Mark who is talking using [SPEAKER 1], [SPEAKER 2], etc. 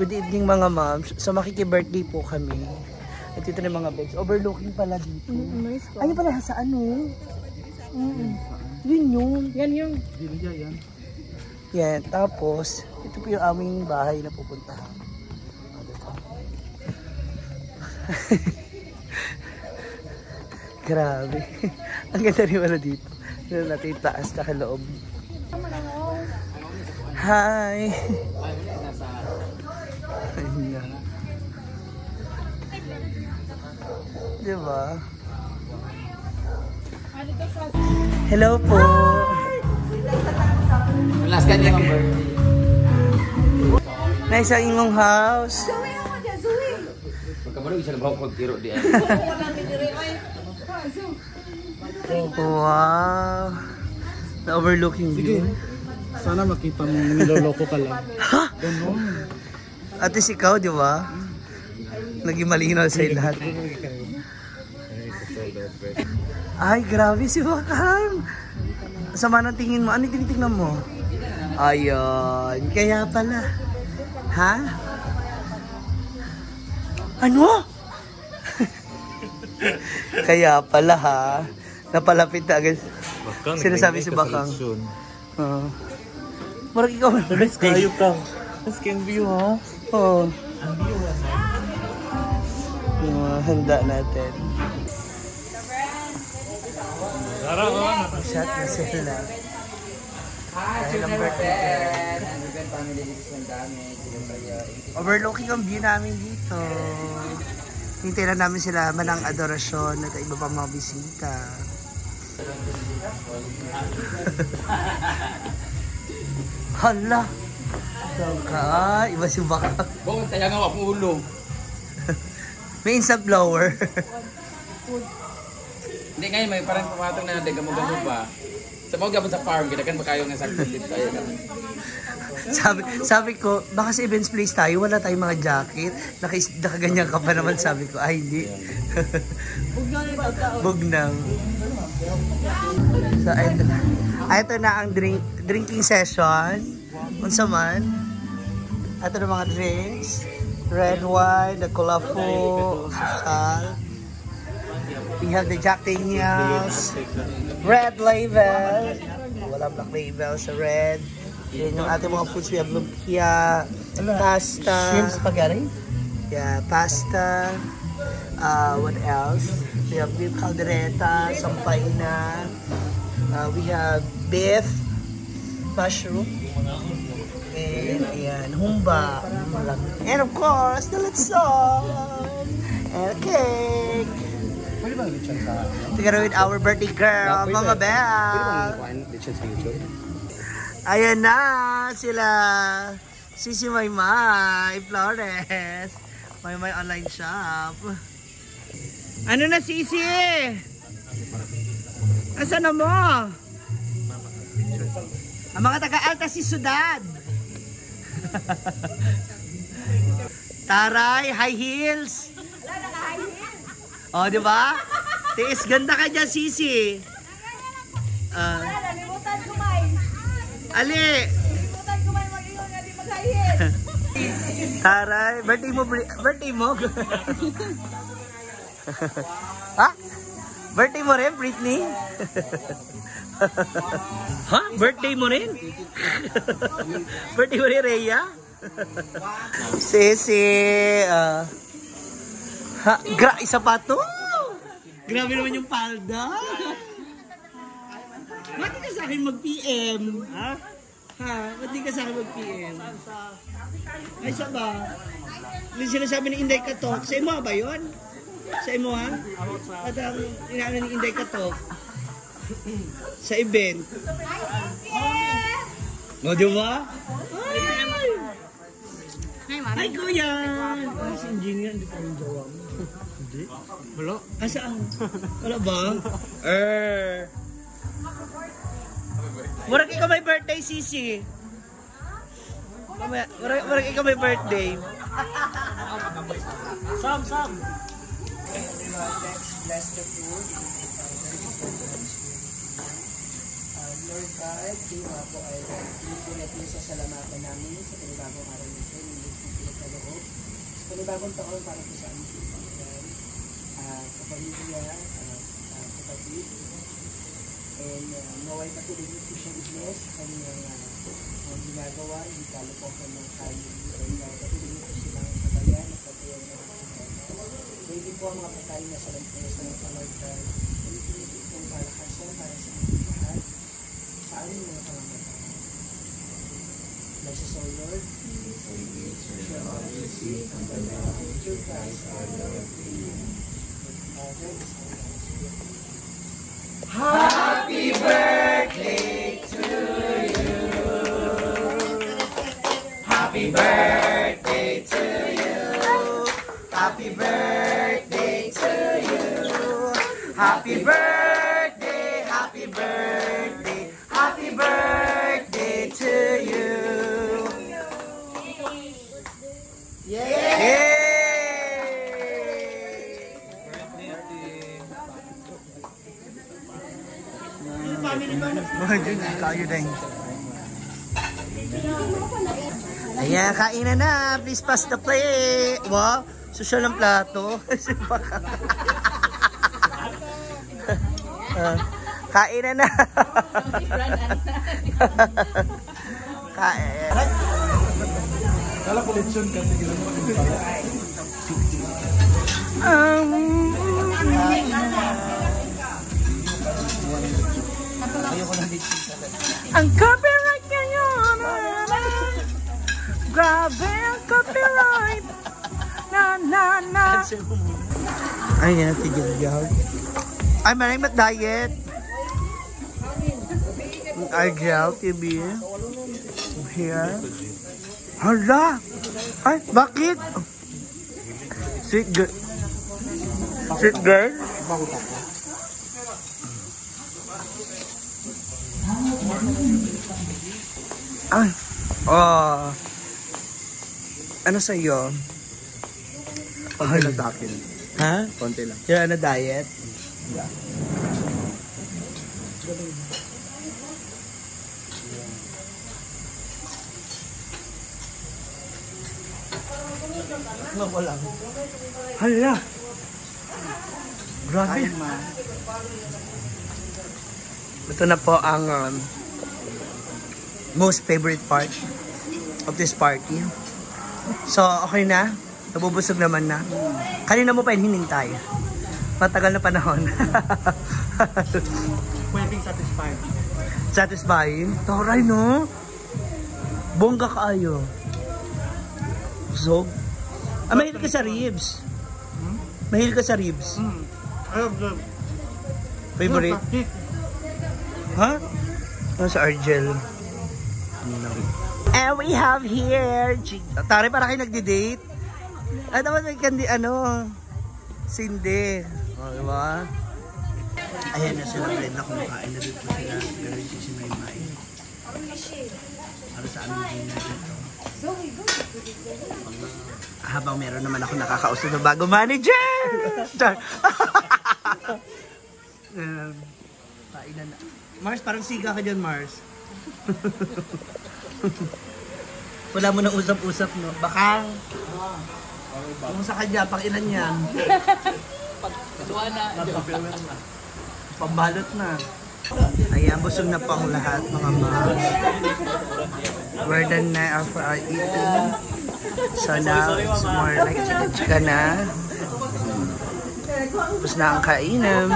[SPEAKER 1] Good evening, mga moms. So makiki-birthday po kami. At ito na yung mga beds. Overlooking pala dito.
[SPEAKER 2] Nice ko.
[SPEAKER 1] Ayun pala sa ano? Yun yun.
[SPEAKER 2] Yan yung.
[SPEAKER 1] Yan. Tapos, ito po yung aming bahay na pupuntahan. O, diba? Grabe. Ang ganda rin pala dito. Tignan natin yung taas na loob. Hi! Ayun na. Diba? Hello po!
[SPEAKER 3] Last ka niya ang birthday.
[SPEAKER 1] Nice ang inyong house.
[SPEAKER 3] Pagkamalo, isa na ba ako pagtiro di ay.
[SPEAKER 1] Wow! Na overlooking view.
[SPEAKER 4] Sana makita mo niloloko ka lang. Ganon.
[SPEAKER 1] At least ikaw, di ba? Naging malinaw sa lahat. Ay, grabe si Bakam! Sama ng tingin mo. Ano yung tinitingnan mo? Ayun. Kaya pala. Ha? Ano? Kaya pala ha. Napalapit na agad.
[SPEAKER 4] Bakang,
[SPEAKER 1] Sinasabi si Bakang. Oo. Murag ikaw may birthday.
[SPEAKER 4] Kayo ka. Mas can view ha?
[SPEAKER 1] Oo. Yung mga handa natin. Shot na sila. Dahil ang birthday. Overlooking ang view namin dito. Hintay lang namin sila Manang Adorasyon at iba pang mga bisita. Hala! Ka, iba si Baka.
[SPEAKER 3] Bukod tayo nga akong ulo.
[SPEAKER 1] May instant blower.
[SPEAKER 3] Hindi ngayon, may parang pumatong na dagamo-gamo pa. Sa mga gabon sa farm, ginagan pa kayo nga sa dito tayo.
[SPEAKER 1] Sabi ko, baka sa events place tayo, wala tayong mga jacket. Nakaganyan ka pa naman, sabi ko. Ay, hindi. Bugnaw. So, ito na. Ay, ito na ang drinking session. Unsa man. Ito na mga drinks. Red wine, the Kulafu, social. We have the Jack Daniels, Red Label. Wala Black Label sa red. Yan yung ating mga foods. We have lumpia, pasta.
[SPEAKER 4] Shrimp spaghetti?
[SPEAKER 1] Yeah, pasta. What else? We have beef caldereta, sampaina. We have beef, mushroom, and ayan, humba. And of course, the litson! And a cake!
[SPEAKER 4] Pwede bang lechon sa...
[SPEAKER 1] Together with our birthday girl, Mama Belle.
[SPEAKER 4] Lechon sa YouTube?
[SPEAKER 1] Ayan na sila. Sisi Maymay Flores. Maymay Online Shop. Ano na, Sisi? Asa na mo? Ang mga taga-Alta si Sudad. Taray, high heels. Oh, di ba? Tiis, ganda ka dyan, Sisi.
[SPEAKER 2] Nalimutan ko may.
[SPEAKER 1] Ali,
[SPEAKER 2] Nalimutan ko may mag-ingon nga di mag-high heels.
[SPEAKER 1] Taray, birthday mo, birthday mo. Ha? Birthday mo rin, Britney? Ha? Birthday mo rin? Birthday mo rin, Rhea? Sisi, ha, isa pa to? Grabe naman yung palda. Ba't di ka sa akin mag-PM? Ha? Ha? Ba't di ka sa akin mag-PM? Ay, sa ba? Yung sinasabi ni Inday Katok, sa imo ba yun? Sa imo ha? At ang inaano ni Inday Katok sa event. No, di ba? Ay! Ay, kuya! Ay, si engineer, hindi pa yung jowa mo. Hindi?
[SPEAKER 4] Wala.
[SPEAKER 1] Ah, saan? Wala ba? Eh. Murag ikaw may birthday, Sisi. Murag ikaw may birthday.
[SPEAKER 4] Sam, Sam!
[SPEAKER 1] Let's bless the food. Lord God, kayo nga po ay hindi po natin sasalamatan namin sa panibagong araw nito. Hindi po pinagkaloob Panibagong taon para po sa aming kaibigan, kapamilya, kapatid. And naway patuloy niyo po siyang i-bless sa kanyang ginagawa, hindi talo po ang kanyang family. And patuloy niyo po silang gabayan at patuloy na pwede po ang mga pagkain na sa lamesa ng Lord God. Infinite itong kalakasan para sa ating lahat, sa aming mga pangangailangan. Bless us, O Lord. Shall always be through Christ our Lord. Amen. The Father, the Son, and the Holy Spirit. Happy birthday to you. Happy birthday to you. Happy birthday to you. Happy birthday, happy birthday, happy birthday to you. Yay! Kayo din. Ayan, kainan na. Please pass the plate. Wow, social ng plato. Kainan na. Kain.
[SPEAKER 4] Kala ko lechon kasi gano'n.
[SPEAKER 1] Ang copyright ngayon. Grabe ang copyright. Na na na. Ay, yan, tigil. Ay, maraming mat-diet. Argel TV. Here. Hala! Ay, bakit? Sweet girl. Sweet girl? Ay. Oh. Ano sa iyo?
[SPEAKER 4] Konti lang sa akin.
[SPEAKER 1] Ha?
[SPEAKER 4] Konti lang.
[SPEAKER 1] You're on a diet?
[SPEAKER 4] Yeah.
[SPEAKER 1] Wala. Hala! Grabe. Ito na po ang most favorite part of this party. So, okay na? Nabubusog naman na. Kanina mo pa yun hinintay. Matagal na panahon.
[SPEAKER 4] Pwedeng satisfied.
[SPEAKER 1] Satisfying? Taray, no? Bongga kaayo. Busog. Ah, mahilig ka sa ribs. Mahilig ka sa ribs.
[SPEAKER 4] I love them.
[SPEAKER 1] Favorite? Ha? Ano sa Argel? No. And we have here, Tari, para kayo nagdi-date. Ah, dapat may kandi, ano, sindi. O, diba? Ayan na sila, Brenda, kumakain na dito sila. Pero si si Maymay. Para sa aming dinner dito. Habang meron naman ako nakakausap na bago manager! Char. Kainan na. Mars, parang siga ka dyan, Mars. Wala mo na usap-usap, no? Baka, kung sa kanya, pang ilan yan?
[SPEAKER 3] Dua na.
[SPEAKER 1] Pambalot na. Ayan, busog na po ang lahat, mga moms. We're done na after our eating. So now, it's more like chika-chika na. Tapos na ang kainan.